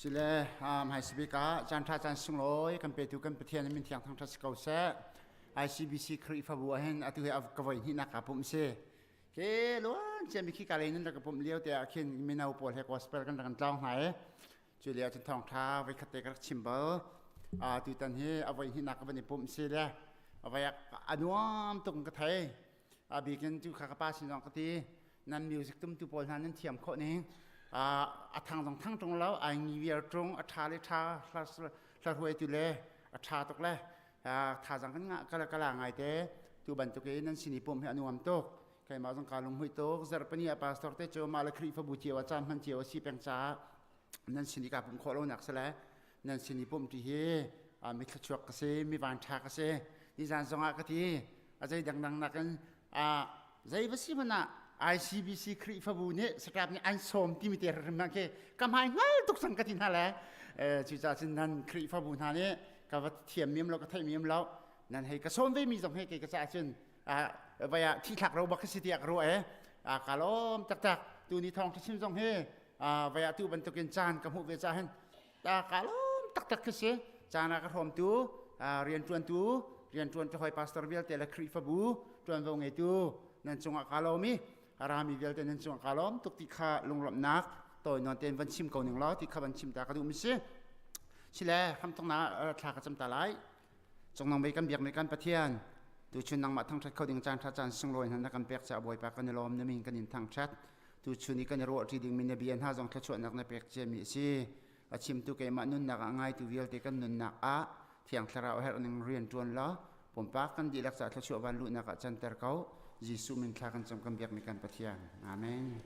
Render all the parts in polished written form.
Sile hmaisabik ah caan ṭha caan sunglawi kan petu kan Pathian min thiang thangṭhat si ko seh. ICBC Khrihfabu ah hin atu hi ka voi hnihnak kaa pumh si. Ke luan cia mi khi ka lei nan rak ka pumh lio te ah khin mino pawl he gospel kan rak kan tlawng hna i cu lio cun thawngṭha voi khat te ka rak chim bal. Tutan hi a voi hnihnak ka van i pumh si le a voi a nuam tuk in ka thei. A bikin cu kha ka pa sin zong ka ti nan music tumtu pawl hna nan thiam khawh ning a thang zong thang ṭung lo ai ngi viar ṭung a ṭha le ṭha hla hruaitu le a ṭha tuk le thazang kan ngah kala kala ngai te tu bantuk i nan sin i pumh hi a nuam tuk keimah zong kaa lunghmuih tuk zarhpini ah pastor te cu mah le Khrihfabu cio ah caan hman cio a si peng caah nan sin i kaa pumh khawh lonak si le nan sin i pumh ti hi mi thluachuak ka si mi van ṭha ka si nizan zongah ka ti a zei dangdang nakin zei va si hmanh ah ICBC Khrihfabu nih saṭap nih an sawm timi te hrim hna khi ka hmai hngal tuk cang ka ti hna le cucaah cun nan Khrihfabu hna nih ka va thiam mim lo ka theih mim lo nan hei ka sawm ve mi zong he kei ka caah cun vai ah thithlak ro bak ka si tiah ka ruah e ka lawm taktak tu ni thawng chim zong hi vai ah tu bantukin caan ka hmuh ve ca hin ta ka lawm taktak khi si caan ah ka hrawmtu rianṭuantu rianṭuan hoi pastor vialte le Khrihfabu ṭuanvo ngeitu nan cungah ka lawm i rami vialte nan cungah ka lawm tuk ti kha lunglawmhnak tawi nawn tein van chim ko ning law ti kha van chim ta ka duh mi si sile hramthoknak thla ka cam ta lai Cungnung bik kan biakmi kan Pathian, tuchun nangmah thangṭhat kho ding caan ṭha caan sunglawi hna na kan pek caah Bawipa kan i lawm na min kan in thangṭhat. Tuchun i kan i ruahṭi dingmi na bia hna zong thluachuahnak na pek ciami a si. A chimtu keimah nunnak ah ngaitu vialte kan nunnak ah Thiang Thlarau herh ning rian ṭuan law pumpak kan dihlak caah thluachuah van luhnak ah canter ko. Jesuh min thla kan cam kan biakmi kan Pathian. Amen.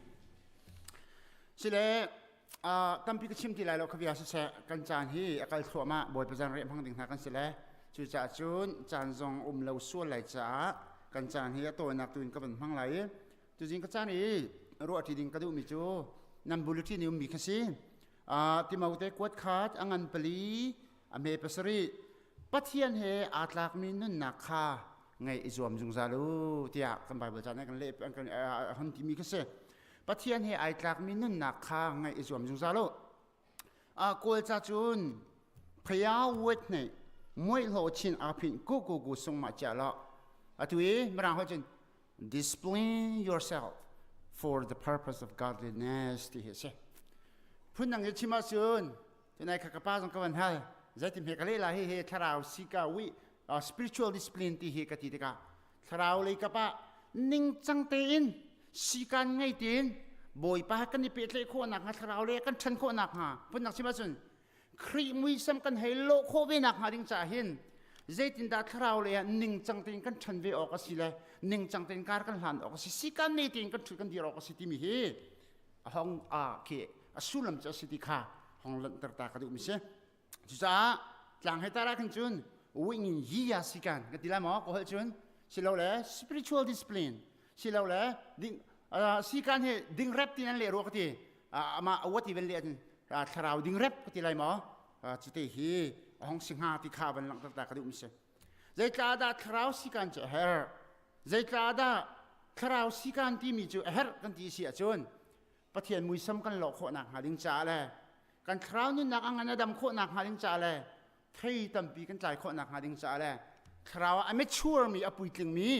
Sile tampi ka chim ti lai lo kha bia siseh kan caan hi a kal thluahmah Bawipa zanriah hmang ding hna kan si le cucaah cun caan zong um lo sual lai caah kan caan hi a tawinak tu in ka van hmang lai i tuzing ka caan i ruahṭi ding ka duhmi cu nan bulletin i ummi kha si Timote kuat khat a ngan pali a hme pasarih Pathian he aa tlakmi nunnak kha ngaih i zuam zungzal u tiah kan Bible caan kan leh kan hon timi kha si Pathian he ai tlakmi nunnak kha ngaih i zuam zungzal u. Kawl ca cun phaya wet hnei muai hlo chin a phin ku ku ku sung ma chia lo. Atu i mirang hoi cun discipline yourself for the purpose of godliness ti hi si. Phun dang i chim ahcun tunai kha ka pa zong ka van hal zeitin he ka leh la hi hi thlarau sika wi spiritual discipline ti hi ka ti tikah thlarau lei kap ah ningcang tein sikan ngei tein Bawipa kan i pehtlaih khawh nakhnga thlarau lei kan ṭhan khawh nakhnga phundang chim ahcun Khrih muisam kan hei lawh khawh ve nakhnga ding caah hin zeitindah thlarau lei ah ningcang tein kan ṭhan ve awk a si le ningcang tein kar kan hlan awk a si sikan nei tein kan ṭhut kan dir awk a si timi hi a hong a khi a sullam cu a si ti kha hong lanhter ta ka duhmi si. Cucaah tlang he tar ah khan cun wingin yi ya si kan ka ti lai maw ka holh cun silole spiritual discipline silole ding si kan hi ding rep tin an leh rua ka ti ama awat i ven le thlarau ding rep ka ti lai maw cute hi hong si hnga ti kha van langhter ta ka duh mi si zeitla dah thlarau si kan cu a herh zeitla dah thlarau si kan ti mi cu a herh kan ti si ahcun Pathian muisam kan lawh khawh nakhnga ding caah le kan thlarau nunnak a ngan a dam khawh nakhnga ding caah le thei tampi kan tlai khawh nakhnga ding caah le thlarau ah a mature mi a puitling mi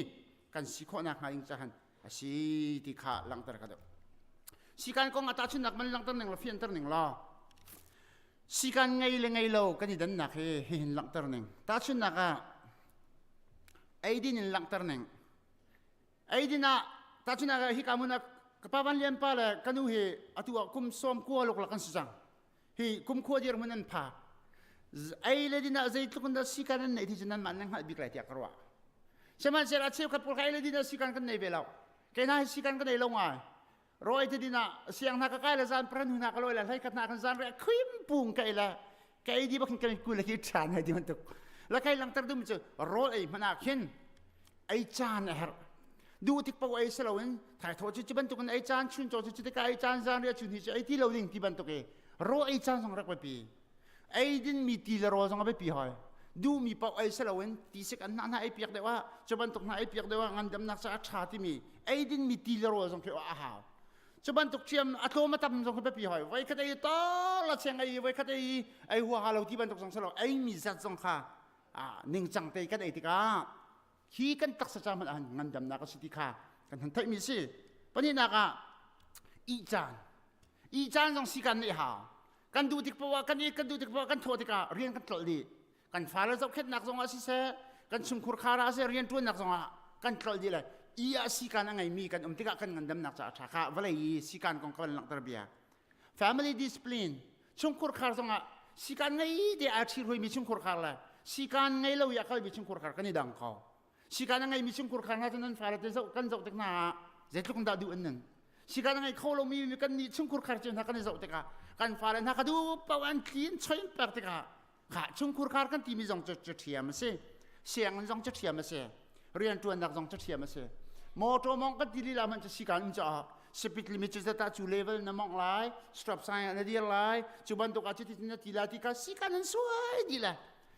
kan si khawh nakhnga ding caah a si ti kha langhter ka duh. Sikan kong a tahchunnak man langhter ning law fianter ning law sikan ngei le ngei lo kan i dannak hi hihin langhter ning tahchunnak ah eidin in langhter ning Eidin ah tahchunhnak ah hika hmun ah ka pa Van Lian pa le ka nu hi atu ah kum sawm kua luklak an si cang. Hi kum khua dir hmun an pha. Ei le din ah zeitluk in dah sikan an neih ti cu nanmah nan hngalh bik lai tiah ka ruah. Sihmanhsehlaw cheukhat pawl kha ei le din ah sikan kan nei ve lo. Kei hna hi sikan ka nei lo ngai. Rawi te din ah siang hna ka kai le zan pran hnu hna ka lawi le hlei khat hna kan zan re khim pung ka ei le ka ei di bak kan kul khi ṭhan hai di bantuk la kai langter dum cu rawl ei hmanh ah khin ei caan a herh duh tik paoh ei si loin thaithawh cu cu bantuk in ei caan chun caw cu cu tikah ei caan zan ria chun hi cu ei ti lo ding ti bantuk i rawl ei caan zong rak biapi ei din mi ti le rawl zong a biapi hoi duhmi paoh ei si loin ti sik an hna hna ei piak deuh ah cu bantuk hna ei piak deuh ah ngandamnak caah ṭha timi ei din mi ti le rawl zong khi a hau. Cu bantuk ṭhiam a tlawm a tam zong khi biapi hoi. Voi khat ei to la cheng ei voi khat ei ei huaha lo ti bantuk zong si lo. Ei mi zat zong kha ningcang te kan ei tikah hi kan taksa ca hmanh ah ngandamnak a si ti kha kan han theihmi si. Pahnihnak ah ih caan. Ih caan zong si kan neih hau. Kan duh tik poah kan i kan duh tik poah kan thawh tikah rian kan tlolh dih. Kan fale zohkhenhnak zong ah siseh, kan chungkhur khar ah siseh, rianṭuannak zong ah kan tlolh dih le i ah sikan a ngeimi kan um tikah kan ngandamnak caah ṭha kha vawlei i sikan kong ka van langhter bia. Family discipline chungkhur khar zong ah sikan ngei te aa ṭhi ruimi chungkhur khar le sikan ngei lo i a kalmi chungkhur khar kan i dang ko. Sikan a ngeimi chungkhur khar hna cu nan fale te zoh kan zoh tik hna ah zeitluk in dah duh an nun. Sikan a ngei kho lomi kan nih chungkhur khar cio hna kan i zoh tikah kan fale hna ka duh paoh an tli an choi an pek tikah kha chungkhur khar kan timi zong cu cu ṭhiam a si. Sianginn zong cu ṭhiam a si. Rianṭuannak zong cu ṭhiam a si. Motor mong kan ti lila hmanh cu sikan um caah speed limit cu zata cu level na mongh lai, stop sign ah na dir lai, cu bantuk ah cuti na ti lai ti kha sikan an suai dih le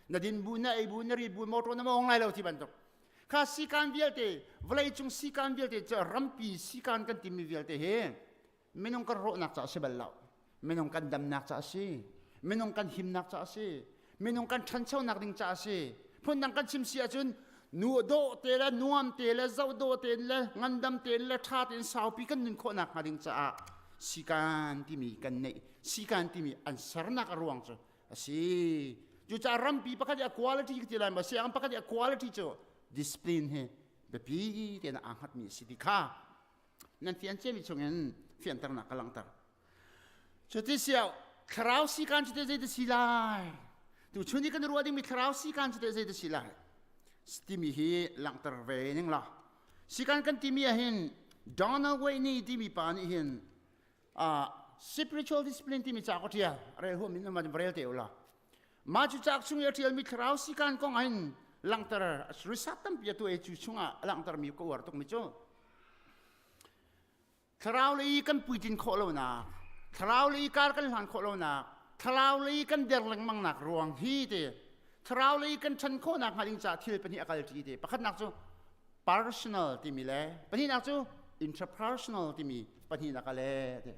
na din bu na ei bu na rit bu motor na mong lai lo ti bantuk kha sikan vialte vawlei cung sikan vialte cu rampi sikan kan timi vialte hi minung kan rawhnak ca a si bal lo minung kan damnak ca a si minung kan himnak ca a si minung kan ṭhanchonak ding ca a si phundang kan chim si ahcun nu dawh te le nuam te le zoh dawh te le ngandam te le ṭha tein saupi kan nun khawhnak hnga ding caah sikan timi kan neih sikan timi an sernak a ruang cu a si cucaah rampi pakhat i a quality ka ti lai maw sianginn pakhat i a quality cu discipline hi biapi tein aa hngatmi a si ti kha nan fian ciami chungin fianternak ka langhter cuti siau thlarau sikan cu te zei si lai tu chun i kan ruah dingmi thlarau sikan cu te zei si lai timi hi langhter ve ning la sikan kan timi ah hin Donald Wayne timi pa nih hin spiritual discipline timi ca ko ṭial rel huam in ma rel te ula ma cu cak chung i a ṭialmi thlarau sikan kong ah hin langhter research tampi a tu e cu chungah a langhter mi ka uar tuk mi cu thlarau lei kan puitlin khawh lonak thlarau lei kar kan hlan khawh lonak thlarau lei kan der lengmang nak ruang hi te thlarau lei kan ṭhan khawhnak hnga ding caah thil pahnih a kal ṭi te pakhatnak cu personal timi le pahnihnak cu interpersonal timi pahnihnak a le ti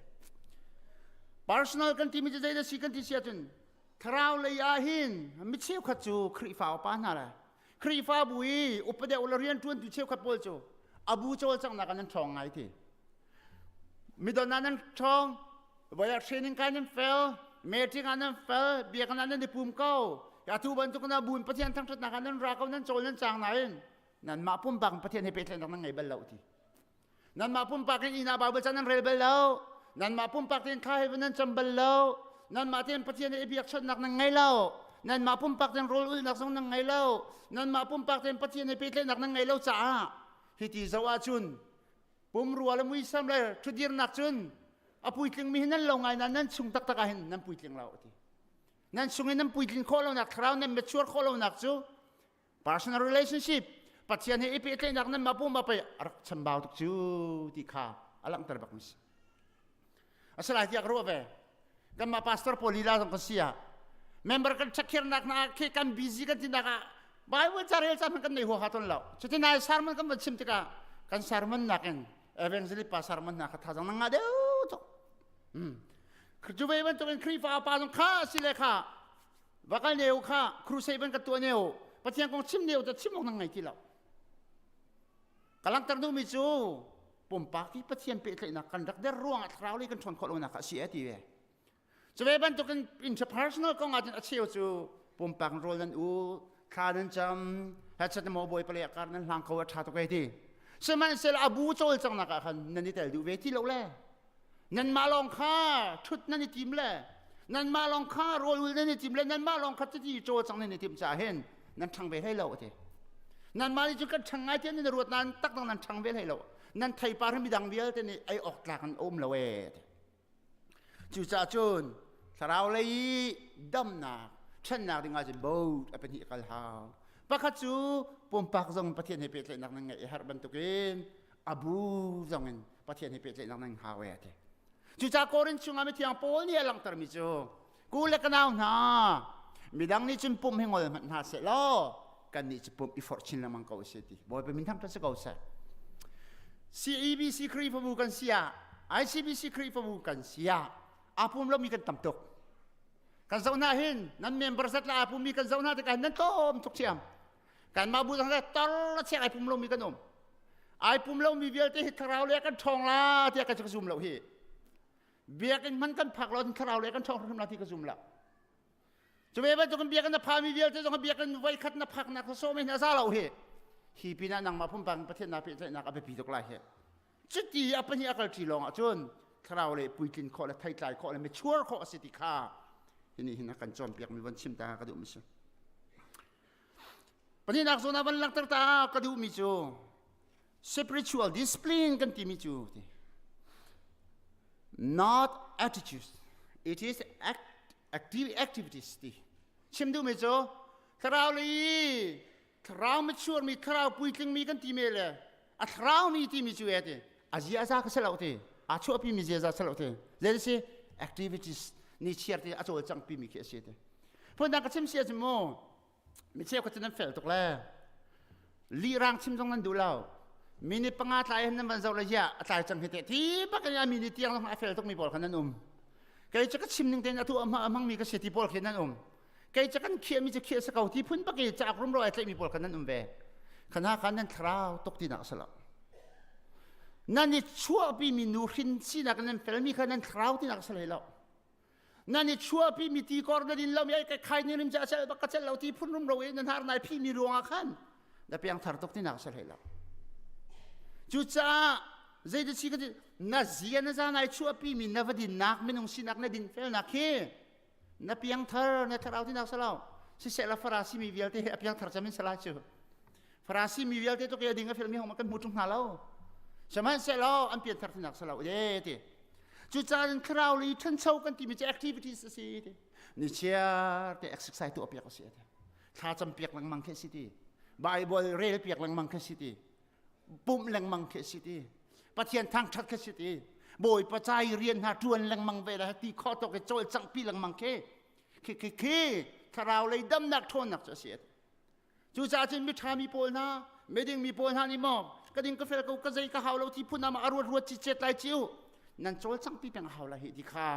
personal kan timi cu zeidah si kan ti si ahcun thlarau lei ah hin mi cheukhat cu Khrihfa upa hna le Khrihfabu i upa deuh le rianṭuantu cheukhat pawl cu abu cawlcanghnak ah nan ṭhawng ngai ti midon ah nan ṭhawng voi ah training kai nan fel meeting ah nan fel biakinn ah nan i pum ko atu bantuk na buin Pathian thangṭhatnak ah nan ra ko nan cawl nan cang nain nanmah pumpak in Pathian he pehtlaihnak nan ngei bal lo ti nanmah pumpak in inn ah Bible ca nan rel bal lo nanmah pumpak tein thla he nan cam bal lo nanmah tein Pathian he i biakchawnhnak nan ngei lo nanmah pumpak tein rawl ulnak zong nan ngei lo nanmah pumpak tein Pathian he pehtlaihnak nan ngei lo caah hiti zoh ahcun pumrua le muisam le ṭhudirnak cun a puitlingmi hi nan lo ngai nain nan chung taktak ah hin nan puitling lo ti nan chung in nan puitlin khawh lonak thlarau nan mature khawh lonak cu personal relationship Pathian he i pehtlaihnak nan mah pum pei a rak chambau tuk cu ti kha a langhter bak mi si a si lai tiah ka ruah ve kanmah pastor pawl lila zong kan si ah member kan checkirnak hna khi kan busy kan tinak ah Bible ca rel caan kan nei huaha ton lo cuti nai sermon kan van chim tikah kan sermon nakin evangelist pa sermon hna kha thazang na ngah deuh tuk cu ve bantukin Khrihfa pa zong kha si le kha va kal neu kha crusade ban ka tuah neu Pathian kong chim neu ta chim awk na ngei ti lo ka langhter duhmi cu pumpak i Pathian pehtlaihnak kan rak der ruangah thlarau lei kan ṭhawn khawh lonak a si a ti ve cu ve bantukin interpersonal kong ahcun a cheu cu pumpak rawl nan u thla nan cam hachat maw bawi pale kar nan hlang kho a ṭha tuk e ti sihmanhsehlaw a bu cawlcanghnak ah khan nan i tel duh ve ti lo le nanmah lawng kha ṭhut nan i tim le nanmah lawng kha rawl ul nan i tim le nanmah lawng kha cuti cawlcang nan i tim caah hin nan ṭhang ve hlei lo a ti nanmah nih cun kan ṭhang ngai tiah nan ruat nain taktak nan ṭhang ve hlei lo nan theipar hi midang vialte nih ei awk tlak an um lo ee cucaah cun thlarau lei i damnak ṭhannak ding ahcun boat a pahnih kal hau pakhat cu pumpak zong Pathian he pehtlaihnak nan ngeih i herh bantukin a bu zong in Pathian he pehtlaihnak nan hau ee ti cucaah Korin chungah mithiang Paul nih a langhtermi cu ku le ka nau hna midang nih cun pum hi ngol hmanh hna seh law kannih cu pum i forh chin lengmang ko seh ti Bawipa min thangṭhat si ko seh CEBC Khrihfabu kan si ah. ICBC Khrihfabu kan si ah aa pum lomi kan tam tuk. Kan zoh hna hin nan member zat le aa pummi kan zoh hna tikah nan tlawm tuk thiam. Kanmah bu zong tar la chiak ai pum lomi kan um. Ai pum lomi vialte hi thlarau le kan ṭhawng la tiah ka zum lo hi. Biakinn hman kan phak lo thlarau le kan ṭhawng hrim la ti ka zum lo. Cu ve bantukin biakinn na phami vialte zong biakinn voikhat na phaknak sawm hin a za lo hi. Hi pinah nangmah pumpak Pathian naa pehtlaihnak a biapi tuk lai hi. Cuti a pahnih a kalṭi lawng ahcun thlarau le puitlin khawh le theitlai khawh le mature khawh a si ti kha hi nih hin a kan cawnpiakmi von chim ta ka duhmi si. Pahnihnak zawn ah van langhter ta ka duhmi cu spiritual discipline kan timi cu ti not attitudes it is act, active activities ti chim duhmi cu thlarau lei thlarau mature mi thlarau puitling mi kan ti me le a thlarau mi timi cu e ti a ziaza ka si lo ti a chuahpi mi ziaza si lo ti zei si activities ni chiar ti a cawlcang pi mi khi a si ti phundang ka chim si ahcun mu mi cheu kha cu nan fel tuk le lirang chim zong nan duh lo minute panga tlai hin nan van zoh le ya a tlai cang hi te ti bak in a minute tiang zong a fel tuk mi pawl kha nan um kei cu ka chim ning tein atu a hmang mi ka si ti pawl khi nan um kei cu kan khiahmi cu khiah si ko ti phun bak i cauk rumro ai tlaihmi pawl kha nan um ve khana khan nan thlarau tuk tinak a si lo nan i chuahpimi nu hrin sinak nan felmi kha nan thlarau tinak a si hlei lo nan i chuahpimi ti kor na din lo mi ai kai khai ni rim ca cel bak ka cel lo ti phun rumro i nan har nai phimi ruangah khan na piang thar tuk tinak a si hlei lo cucaah zei si ka ti na zia na za nai chuahpimi na va dinnak minung sinak na din felnak khi na piangthar na thlarau tinak si lo siseh la farasi mi vialte he a piangthar cem in salai cu farasi mi vialte tuk i ding a felmi hong kan hmu tung hna lo sihmanhsehlaw an pianthar tinak si lo e ti cucaah thlarau li ṭhancho kan timi cu activities a si ti ni chiar te exercise tuah piak a si ti thla cam piak lengmang khi a si ti bible rel piak lengmang khi a si ti pumh lengmang khi a si ti pathian thangṭhat khi a si ti bawipa ca i rian hna ṭuan lengmang ve le ti khawh tawk i cawlcangh pi lengmang khi khi khi khi thlarau lei damnak ṭhawnnak cu a si cucaah cun miṭha mi pawl hna miding mi pawl hna nih maw ka ding ka fel ko ka zei ka hau lo ti phun ah a ruat ruat ci cet lai ciu nan cawlcangh pi peng a hau lai hi ti kha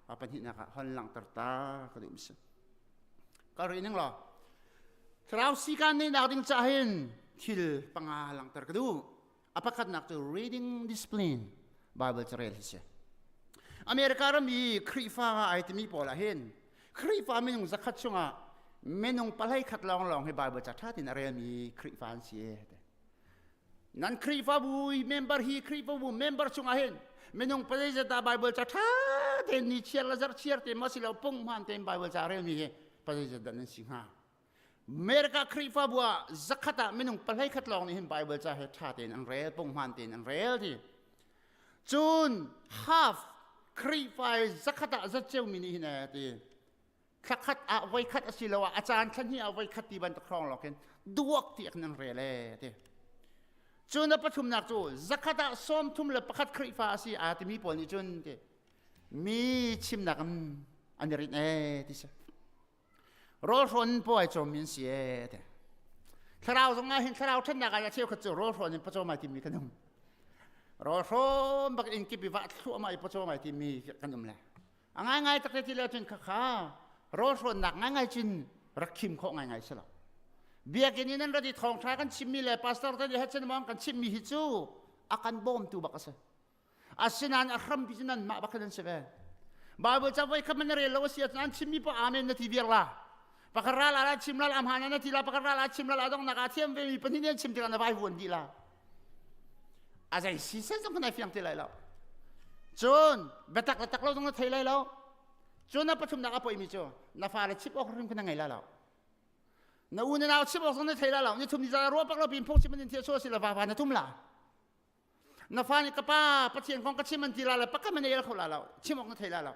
pa pahnihnak ah hon langhter ta ka duh mi si Kal rih ning law thlarau sikan neihnak ding cah hin thil panga langhter ka duh. A pakhatnak cu reading discipline Bible carel hi si. America ram i Khrihfa ai timi pawl ah hin Khrihfa minung zakhat chungah minung palei khat lawnglawng hi Bible ca ṭha tein a relmi Khrihfa an si. Nan Khrihfabu member hi Khrihfabu member chungah hin minung pazei dah Bible ca ṭha tein ni chiar le zarh chiar te maw silo pung hmaan tein Bible ca relmi hi pazei dah nan si hnga. America Khrihfabu ah zakhat ah minung pahlei khat lawng nih hin Bible ca he ṭha tein an rel pung hmaan tein an rel ti. Cun half Khrihfa zakhat ah zatceu mi nih hin ti thlakhat ah voikhat asiloah a caan thla hnih ah voikhat ti bantuk hrawng lawng khin duak ti nan rel e ti cu na pathumnak cu zakhat ah 31 Khrihfa a si aa timi pawl nih cun ti mi chimnak in an i rinh e ti si rawlhrawn in paw ai cawm mi an si e ti thlarau zong ah hin thlarau ṭhennak ah cheukhat cu rawlhrawn in pawcawm ai timi kan um rawlhrawn bak in kip i vah thluahmah i pawcawm ai timi kan um le A ngaingai tak ti le cun khakha rawlhrawnnak ngaingai cun rak khim khawh ngaingai si lo. Biakinn in an rat i thawngṭha kan chimmi le pastor te nih cun kan chimmi hi cu a kan bawmtu bak a si. Asinain a hrampi cu nanmah bak nan si ve. Bible ca voi khat man na rel lo a si ahcun an chimmi poah amen na ti viar la. Pakhat ral ah chim lal amhan na ti la pakhat ral ah chim lal adong nak ah thiam ve mi pahnih nih an chim tikah na vai vuan dih la. A zei si sen zong kan ai fiang ti lai lo. Cun biatak le tak lo zong na thei lai lo. Cun na pathumnak a poimi cu na fale chip awk hrim kha na ngei la lo. Na u na nau chip awk zong na thei la lo. Ni thum ni za ruah pak lo pin phung chim an thia so si la va va na tum la. Na fa nih ka pa Pathian kong ka chim an ti la le pakhat man el kho la lo chim awk na thei la lo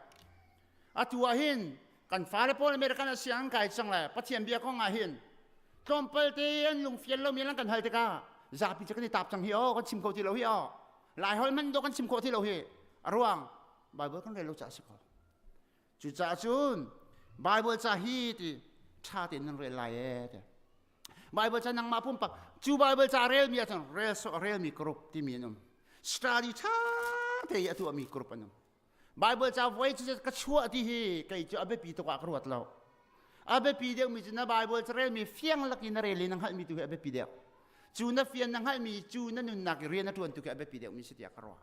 atu ah hin kan fale pawl American a siang kai cang le Pathian bia kong ah hin tlawmpal te an lungfian lomi lan kan hal tikah zapi cu kan i tap cang hi aw kan chim kho ti lo hi aw lai hol man do kan chim kho ti lo hi a ruang Bible kan rel lo ca si ko cucaah cun Bible ca hi ti ṭha tein nan rel lai e ti Bible ca nangmah pumpak cu Bible ca relmi ahcun rel relmi group timi an um study ṭha te i a tuahmi group an um. Bible ca voi cu ka chuah ti hi kei cu a biapi tuk ah ka ruat lo. A biapi deuhmi cu na Bible ca relmi fiang lak in na rel i na hngalhmi tu hi a biapi deuh. Cu na fian na hngalhmi cu na nunnak i rian a ṭuan tu khi a biapi deuhmi si tiah ka ruah.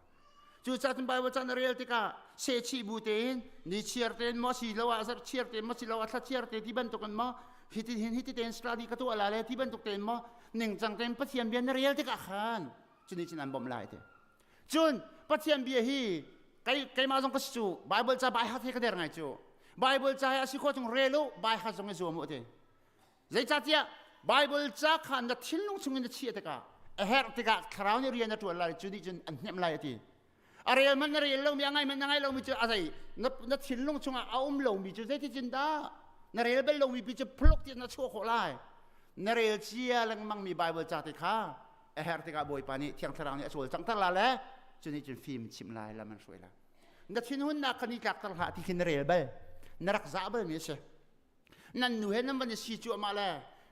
Cucaah cun Bible ca na rel tikah sehchih bu tein ni chiar tein maw si lo ah zarh chiar tein maw si lo ah thla chiar te ti bantuk in maw hiti hin hiti tein study ka tuah la le ti bantuk tein maw ningcang tein Pathian bia na rel tikah khan cunih cun an bawmh lai ti. Cun Pathian bia hi kei keimah zong ka si cu Bible ca bai hat he ka der ngai cu. Bible ca hi a si khawh chung rel u bai hat zong i zuam u ti. Zeicahtiah Bible ca kha na thinlung chungin na chiah tikah a herh tikah thlarau nih rian a ṭuan lai cu nih cun an hnemh lai a ti. A rel man na rel lomi a ngai man na ngai lomi cu a zei na thinlung chungah a um lomi cu zeiticin dah na rel bal lomi pi cu phluk ti na chuah khawh lai. Na rel cia lengmang mi Bible ca te kha a herh tikah Bawipa nih Thiang Thlarau nih a cawlcanghter la le cu nih cun fim chimh lai lam an hruai lai. Na thinhunnak kha ni tlakter hlah ti khi na rel bal na rak zah bal mi a si. Nan nu he nan van i si cuahmah le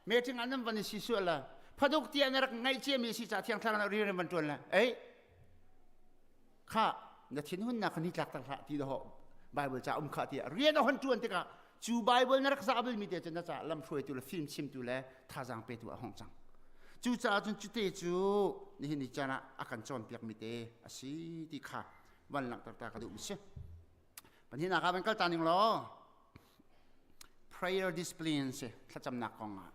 meeting ah nan van i si sual le phaduk tiah na rak ngaih cia mi si ca Thiang Thlarau nih rian van ṭuan le ei kha na thinhunnak kha ni tlakter hlah ti dawh Bible ca um kha tiah rian a hon ṭuan tikah cu Bible na rak zah balmi te cu na ca lamhruaitu le fimchimtu le thazaang petu a hong cang. Cucaah cun cute cu nihin ni caan ah a kan cawnpiakmi te a si ti kha van langhter ta ka duh mi si. Pahnihnak ah van kal ta ning law prayer discipline si thlacamnak kong ah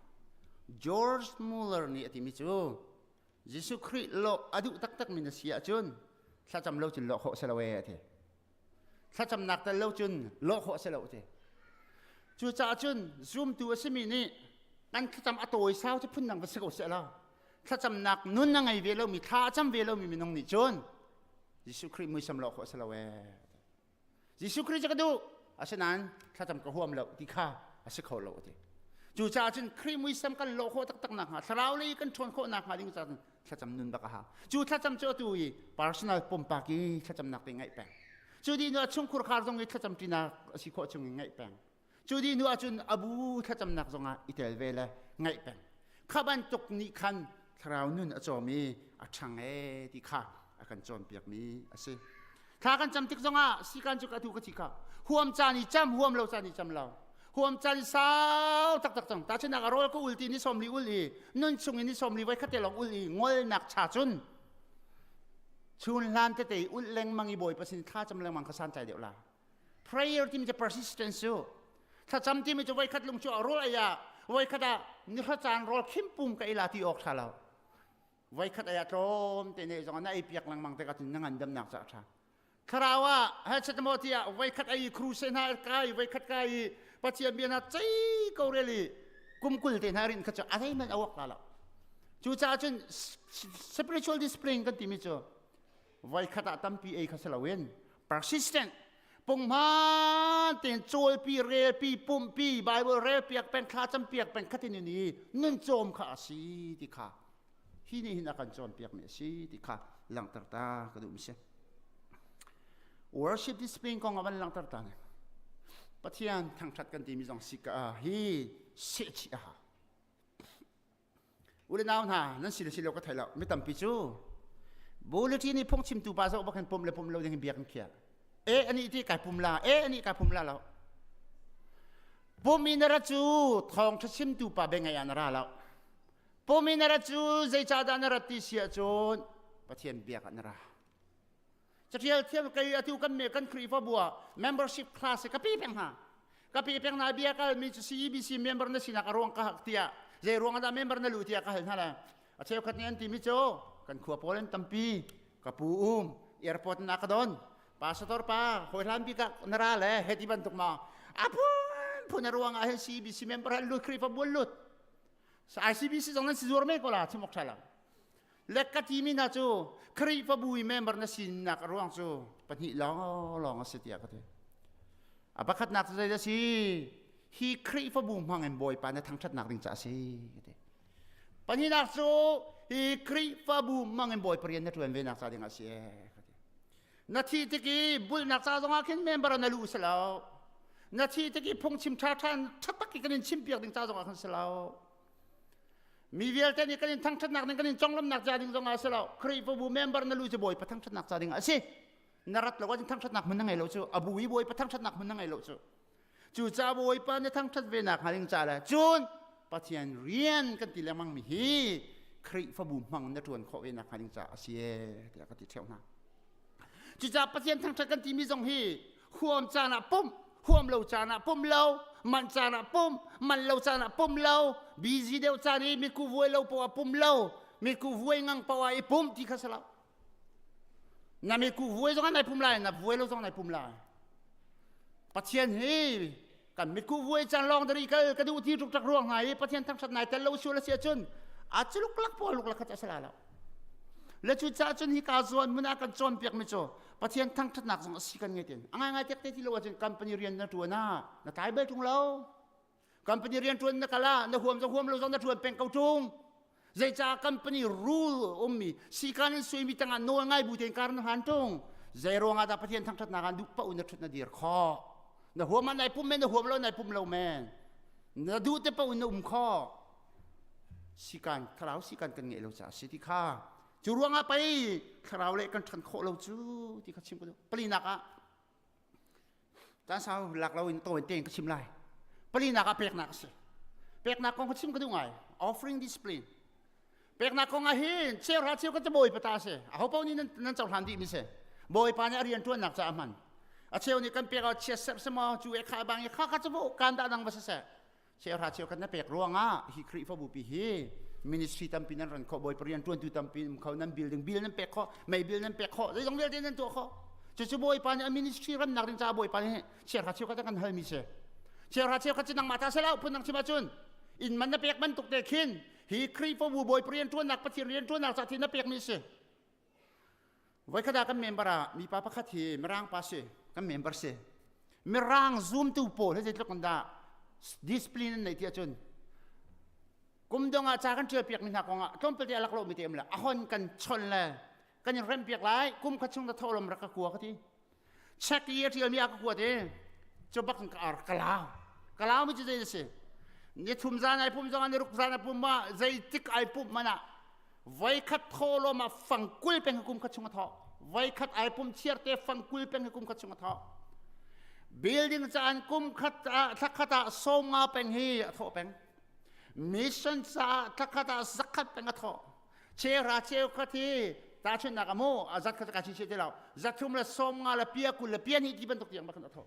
George Muller nih a timi cu Jesuh Khrih lawh a duh taktakmi na si ahcun thlacam lo cun lawh khawh si lo ee a ti. Thlacamnak tel lo cun lawh khawh a si lo ti. Cucaah cun zumtu a simi nih kan thlacam a tawi sau cu phundang va si ko seh law thlacamnak nun a ngei ve lomi thla a cam ve lomi minung nih cun Jesuh Khrih muisam lawh khawh a si lo ee. Jesuh Khrih cu ka duh asinain thlacam ka huam lo ti kha a si kho lo ti. Cucaah cun Khrih muisam kan lawh khawh taktak nakhnga thlarau lei kan ṭhawn khawh nakhnga ding caah cun thlacam nun bak a hau. Cu thlacam cu atu i personal pumpak i thlacamnak te ngaih peng. Cu dih hnu ah chungkhur khar zong i thlacam ṭinak a si khawh chung in ngaih peng. Cu dih hnu ah cun abu thlacamnak zong ah i tel ve le ngaih peng. Kha bantuk nih khan thlarau nun a cawm i a ṭhang ee ti kha a kan cawnpiakmi a si. Thla kan cam tik zongah sikan cu ka atu ka thi kha huam caan i cam huam lo caan i cam lo huam caan i sau taktak cang tahchunhnak a rawl ka ul ti ni 40 ul i nun chung in ni 40 voi khat te lawng ul i ngolnak cha cun chun hlan tete ul lengmang i bawipa sin thla cam lengmang kha santlai deuh la prayer timi cu persistence cu thlacam timi cu voi khat lung cu a rawl ei ah voi khat ah ni hra caan rawl khim pum ka ei la ti awk tha lo Voikhat ai ah tlawm te ne zong na ei piak lengmang tikah cun na ngandamnak ca a ṭha. Thlarau ah he maw tiah voikhat ai crusade hna kai voikhat kai i Pathian bia hna cei ko rel i kum 20 te hna rin kha cu a zeihmanh a uak la lo. Cucaah cun spiritual discipline kan timi cu voikhat ah tampi ei kha si loin persistent punghman tein cawlpi relpi pumpi Bible relpiak peng thla campiak peng khatin in i nun cawm kha a si ti kha hi nih hin a kan cawnpiakmi a si ti kha langhter ta ka duhmi si worship discipline kong a van langhter ta ne Pathian thangthat kan timi zong si ka hi sehchih a hau U le nau hna, nan si le si lo ka thei lo. Mi tampi cu bulletin i phungchimtu pa zoh bak hin pum le pum lo ding in bia kan khiah. E ani ti kai pum la, e ani kai pum la lo. Pum in ra cu thawngṭha chimtu pa bia ngaih ah na ra lo. Pum in ra cu zeicahdah na rat ti si ahcun Pathian biak ah na ra. Catial thiam kei atu kan me kan Khrihfabu ah membership class ka pi peng hna. Ka pi peng hna bia kal mi cu CEBC member na sinak a ruang ka hak tiah zei ruang dah member na lu tiah ka hal hna le a cheukhat nih an ti mi cu kan khua pawl an tampi ka pu um airport na ka don pastor pa hawi hlan bik ah na ra le he ti bantuk ma a phun phun a ruang ah hin CEBC member an lut Khrihfabu an lut ICBC zong nan si zuar me ko la chimok tha lo Le ka timi hna cu Khrihfabu i member na sinak a ruang cu pahnih lawnglawng a si tiah ka ti. A pakhatnak cu zeidah a si? Hi Khrihfabu hmang in Bawipa na thangṭhatnak ding caah a si ka ti. Pahnihnak cu hi Khrihfabu hmang in Bawipa rian na ṭuan venak ca ding a si ee ka ti. Na thih tik i bulnak ca zongah khin member na luh si lo. Na thih tik i phungchim ṭha ṭhan ṭha tak i kan in chimpiak ding ca zongah khan si lo. Mi vialte nih kan in thangṭhatnak ding kan in conglawmhnak ca ding zongah a si lo. Khrihfabu member na lu cu Bawipa thangṭhatnak ca ding ah a si. Na rat lo ahcun thangṭhatnak hmun na ngei lo cu. A bu i Bawipa thangṭhatnak hmun na ngei lo cu. Cucaah Bawipa na thangṭhat ve nak hnga ding ca le cun Pathian rian kan ti lengmang mi hi Khrihfabu hmang na ṭuan khawh ve nak hnga ding caah a si ee tiah ka ti ṭheo hna. Cucaah Pathian thangṭhat kan timi zong hi huam caan ah pumh, huam lo caan ah pum lo, manh caan ah pum, man lo caan ah pum lo, busy deuh caan i mitku vuai lo poah pum lo, mitku vuai ngang poah i pum ti kha si lo. Na mitku vuai zong ah nai pum lai, na vuai lo zong nai pum lai. Pathian hi kan mitku vuai caan lawng dari kal ka duh ti tuk ruang hna i Pathian thangṭhat nai tel lo sual a si ahcun a culuk lak pawl luk lak kha a si lai lo. Le cu caah cun hi ka zawn mun ah kan cawnpiak mi cu Pathian thangṭhatnak zong a si kan ngei tin. A ngai ngai tek te ti lo ahcun company rian na ṭuan ah na tlai bal ṭung lo. Company rian ṭuan na kal ah na huam zong huam lo zong na ṭuan peng ko ṭung. Zeicah company rule ummi sikan in suimi tangah nawl ngai bu tein kar na hlan ṭung. Zei ruangah dah Pathian thangṭhatnak ah duh paoh na ṭhut na dir khawh. Na huam ah nai pum men, na huam lo nai pum lo men. Na duh te paoh in na um khawh. Sikan, thlarau sikan kan ngeih lo caah si ti kha. Cu ruangah pei thlarau le kan ṭhan khawh lo cu ti kha chim ka duh. Palinak ah Caan sau lak loin tawi tein ka chim lai. Palinak ah peknak a si. Peknak kong ka chim ka duh ngai. Offering discipline. Peknak kong ah hin cheuhra cheu ka bawipa ta a si. Aho paoh nih nan, nan cohlan dih mi si. Bawipa nih a rian ṭuannak caah a hman. A cheu nih kan pek ah chia serh si maw cu e kha bang i kha kha cu kan dah dang va si seh. Cheuhra cheu khat na pek ruangah hi Khrihfabu pi hi ministry tampi nan ran khawh bawipa rian ṭuantu tampi um kho nan building bill nan pek khawh mei bill nan pek khawh zeizong vialte nan tuah khawh cucu bawipa nih a ministry rannak ding caah bawipa nih cheuhra cheu khat kan halmi si cheuhra cheu khat cu nangmah ta selo phun nang chim ahcun inn man na pek bantuk te khin hi Khrihfabu bawipa rian ṭuannak Pathian rian ṭuannak caah thi na pekmi si Voikhat ah kan member ah mipa pakhat hi Mirang pa si, kan member si. Mirang zumtu pawl hi zeitluk in dah discipline an neih ti ahcun kum dong ah ca kan ṭial piakmi hna kong ah tlawmpal te a lak lomi te um le a hon kan chon le kan in remh piak lai kum khat chung na thawhlawm rak ka kua ka ti check i a ṭialmi a ka kuat i cu bak in ka ar ka lau ka lau mi cu zei a si ni thum zan ai pum zong ah ni ruk zan ai pum ma zeitik ai pum man ah voikhat thawhlawm ah fangkul peng kum khat chung a thawh voikhat ai pum chiar te fangkul peng kum khat chung a thawh building caan kum khat ah thlakhat ah sawmnga peng hi a thawh peng mission caah thlakhat ah zakhat peng a thawh chera cheu khat hi tahchunhnak ah mu a zat khat ka chi te lo zathum le 50 le pia 20 le pia hnih ti bantuk tiang bakhan a thawh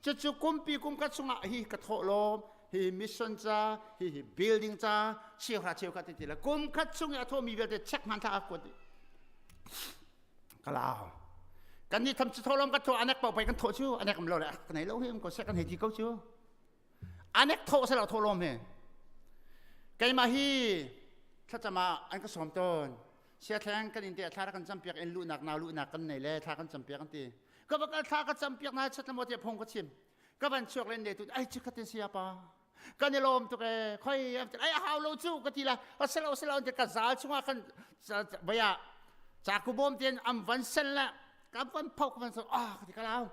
cucu kumpi kum khat chungah hi ka thawh lawm hi mission ca hi hi building ca cheuhra cheukhat ti le kum khat chung i a thawhmi vialte check hman thlak a kuat dih kalau kan ni tham chu tholom ka tho anek pau pai kan tho chu anek am lo le kan nei lo hi ko se kan hei ti ko chu anek tho se lo tho lom he keimah hi thlacam ah an ka sawm tawn siathleng kan in te thla kan campiak in luhnak nau luhnak kan nei le thla kan campiak an ti ka va kal thla ka campiak na chat mo te phung ka chim ka van chuak len le tu ai chu khatin sia pa kan i lawm tuk e khoi ai hau lo chu ka ti la asalo asalo te ka zal chungah kan baya chaku bom ten am van sel la ka van phok van so ah ka ti ka lau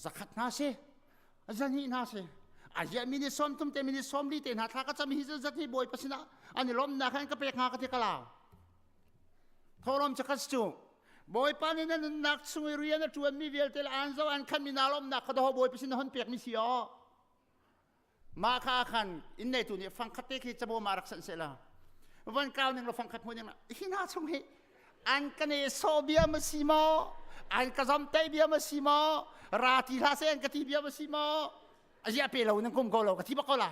zakhat na si zani hna si a mini 30 te mini 40 te hna thla ka cam hi zat hi bawipa sinah an i lawmnak khan ka pek hnga ka ti ka lau Thorom cu khat cu Bawipa nih na nunnak chung i rian a ṭuanmi vialte le aan zo an khanmi naa lawmnak kha daw Bawipa sin hon pekmi si aw. Mah kha khan inn neitu nih fangkhat te khi cabawm ah rak sanh seh la. Van kau ning law fangkhat hmu ning la hi hna chung hi an ka ne sawh bia ma si maw an ka zom te bia ma si maw ra ti hlah seh an ka ti bia ma si maw azia pe lo nan kum ko lo ka thi bak ko la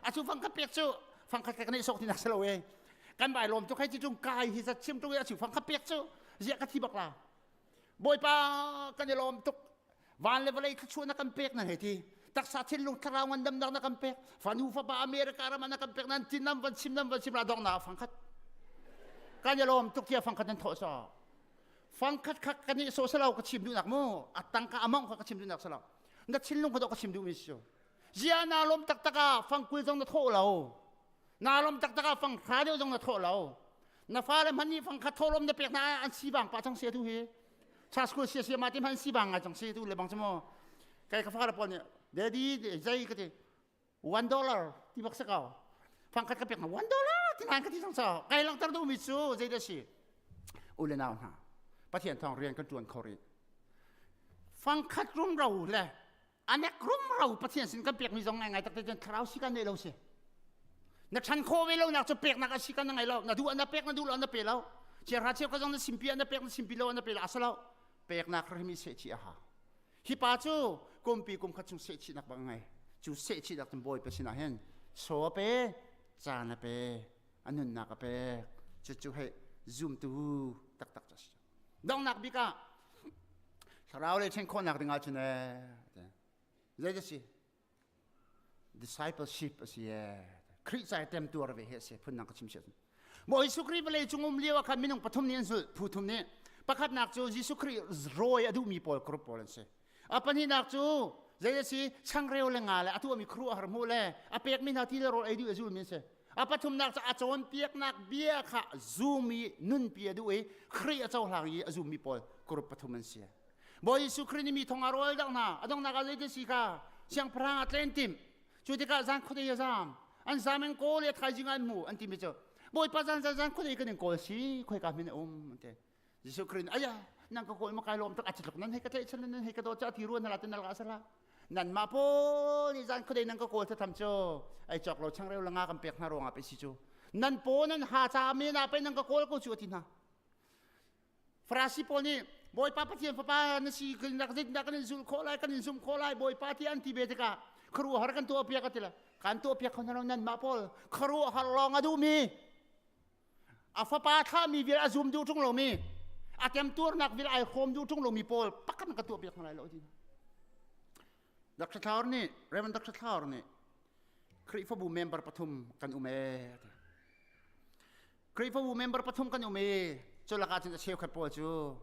acu fangkhat pek cu fangkhat ka kan sok ti nak si lo e kan bai lawm tu khai ti tung kai hi za chim tung acu fangkhat pek cu zia ka thi bak la bawipa kan i lawm tuk van le vawlei thluachuah na kan pek nan hei ti taksa thinlung thlarau ngandamnak na kan pek fanu fapa America ram ah na kan pek nan tin nam van chim nam van chim ra dong na fangkhat kan i lawm tuk tia fangkhat nan thawh so fangkhat kha kan i so selo ka chim duhnak mu atangka among kha ka chim duhnak selo na thinlung kha ka chim duhmi si zia naa lawm taktak ah fangkul zong na thawh lo naa lawm taktak ah fang hra deuh zong na thawh lo na fale hman nih fang kha thawhlawm na pek hna an si bang pa chang sia tu hi cha school sia sia ma ti hman si bang ngai chang si tu le bang chu mo kai ka fale pawl nih daddy zei ka ti $1 ti bak sa ko fang khat ka pek na $1 ti nan ka ti chang so kai langter duhmi cu zei dah si u le nau hna Pathian thawng rian kan tuan kho rih. Fangkhat rumro le anek rumro Pathian sin kan pekmi zong ngai ngai takte cun thlarau si kan nei lo si. Na ṭhan khawh ve lo nak cu peknak a si kan na ngei lo. Na duh na pek na duh lo na pe lo. Chiahra cheu ka zong na simpi na pek na simpi lo na pe lo a si lo. Peknak hrim i sehchih a hau. Hi pa cu kumpi kum khat chung sehchihnak bang ngei. Cu sehchihnak cun Bawipa sinah hin chaw a pe, caan a pe, a nunnak a pek. Cucu hei zumtu taktak cu a si. Donghnak bik ah thlarau lei ṭhen khawhnak ding ahcun ee zei a si? Discipleship a si ee. Khrih ca i temtuar ve hi a si phundang ka chim si ahcun. Bawi Jesuh Khrih vawlei cung um lio ah khan minung pathum nih an zulh, phu thum nih. Pakhatnak cu Jesuh Khrih rawi a duhmi pawl group pawl an si. A pahnihnak cu zei a si? Changreu le nga le a tuahmi khuaruahhar hmuh le a pekmi hna ti le rawl ei duh a zulmi an si. A pathumnak cu a cawnpiaknak bia kha zum i nunpi a duh i Khrih a cohlang i a zummi pawl group pathum an si. Bawi Jesuh Khrih nih mi thong a rawl dang hna. A donghnak ah zeitin si kha siangpahrang ah tlen timh. Cu tikah zan khuadei a zam. An zam in kawl i a thaizing ah an hmu an timi cu Bawipa zan zan zan khuadei kan in kawl si khoika hmin a um an ti. Jesuh Khrih nih aya nan ka kawl ma kai lawm tak a tluk nan hei ka tlaihchan nan hei ka dawt ca ti ruan hala tin al sala nan mah pawl nih zan khuadei nan ka kawl thatham cu ai cawk lo changreu la nga kan pek hna ruangah pe si cu nan paw nan ha ca men ah pe nan ka kawl ko cu ati hna Farasi pawl nih Bawipa Pathian fapa na si nak zeitindah kan in zulh khawh lai kan in zumh khawh lai Bawipa ti an ti ve tikah khuaruahhar kan tuah piak a ti le kan tuah piak kho hna lo nanmah pawl khuaruahhar lawng a duhmi a fapa thlahmi vial a zum duh ṭung lomi a temtuarnak vial ai hrawm duh ṭung lomi pawl pakhat ka tuah piak hna lai lo ti Dr. Thlaur nih Reverend Dr. Thlaur nih Khrihfabu member pathum kan um ee Khrihfabu member pathum kan um i cu lakah cun a cheukhat pawl cu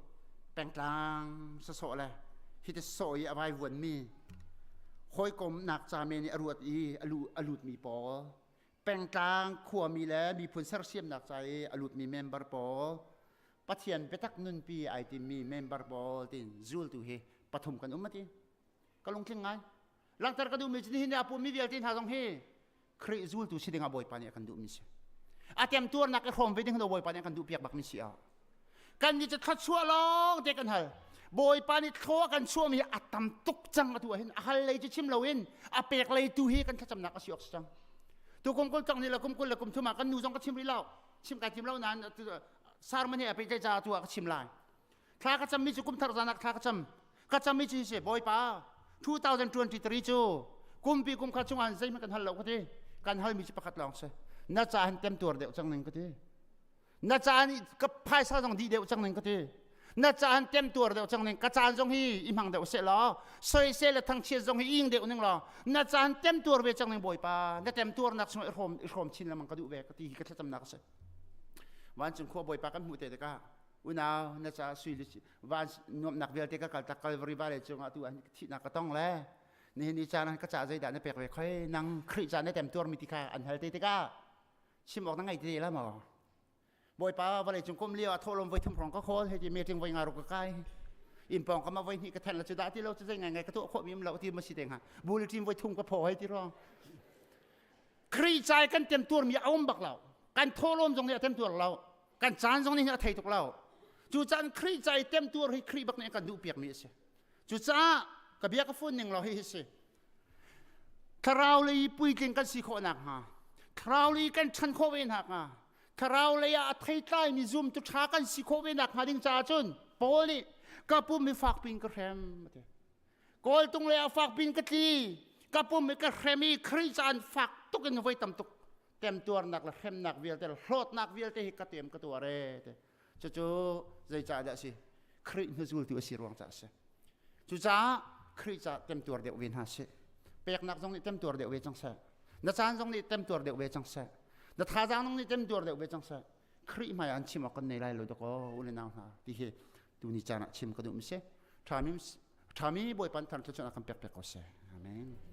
pengtlang sasawh le hiti sawh i a vaivuanmi hawikomnak ca men i a ruat i a lutmi pawl pengtlang khuami le miphun sersiamnak ca i a lutmi member pawl Pathian biatak nunpi ai timmi member pawl tin zultu hi pathum kan um ati ka lungtling ngai langhter ka duhmi cu nihin a pummi vialte hna zong hi Khrih zultu si dingah Bawipa nih a kan duhmi si a temtuarnak i hrawm ve ding Bawipa nih a kan duh piak bakmi si a kan nih cu thluachuah lawng te kan hal Bawipa nih thlaw a kan chuahmi hi a tam tuk cang atu ahhin a hal lei cu chim loin a pek lei tu hi kan thlacamnak a si awk si cang tu kum kul cang ni le kum kul le kum thum ah kan nu zong ka chim rih lo chim kai tim lo nain sarman he a pehtlaih caah tu ah ka chim lai thla ka cammi cu kum thar zan ah thla ka cam ka cammi cu si Bawipa 2023 cu kumpi kum kha chungah zeihmanh kan hal lo ka ti kan halmi cu pakhat lawng si na ca hin temtuar deuh cang ning ka ti na caan ka phaisa zong dih deuh cang ning ka ti na caan temtuar deuh cang ning ka caan zong hi i hmang deuh seh law soisel le thangchiat zong hi ing deuh ning law na caan temtuar ve cang ning bawipa na temtuarnak chung i hrawm i hrawm chin lengmang ka duh ve ka ti hi ka thlacamnak a si vancung khua bawipa kan hmuh te tikah unau na ca sui van nuamhnak vialte ka kal tak Calvary vale cungah tu an thihnak ka tong le nihin ni caan ka ca zeidah na pek ve khoi nang Khrih ca na temtuar mi ti kha an hal te tikah chim awk na ngei te la maw bawipa vawlei cung kum lio ah thawhlawm voi thum hrawng ka khawl hei ti meeting voi nga ruk ka kai inn pawng ka ma voi hnih ka then la cu dah ti lo cu zei ngai ngai ka tuah khawh mi um lo ti ma si te hnga bulletin voi thum ka phaw hei ti rong Khrih cai kan temtuar mi a um bak lo kan thawhlawm zong nih a temtuar lo kan caan zong nih a thei tuk lo cu caan Khrih cai temtuar hi Khrih bak nih kan duh piak mi a si cucaah ka bia ka fun ning lo hi hi si Thlarau lei puitling kan si khawh nakhnga, thlarau lei kan ṭhan khawh ve nakhnga, thlarau lei ah a theitlaimi zumtu ṭha kan si khawh ve nakhnga ding caah cun Paul nih ka pum hi fak piin ka hrem a ti. Kawltung lei ah fak piin ka tli, ka pum hi ka hrem i Khrih caan fak tuk in voi tam tuk temtuarnak le hremnak vialte le hlawtnak vialte hi ka tem ka tuar e ti. Cucu zeicah dah a si? Khrih hnuzultu a si ruang caah a si. Cucaah Khrih caah temtuar deuh ve hna sih. Peknak zong nih temtuar deuh ve cang seh. Na caan zong nih temtuar deuh ve cang seh. Na thazaang zong nih temtuar deuh ve cang seh. Khrih hmai an chim awk kan nei lai lo dakaw u le nau hna ti hi tuni caan ah chim ka duh mi si. Ṭhami ṭhami Bawipa thar thluachuah kan pek pek ko seh. Amen.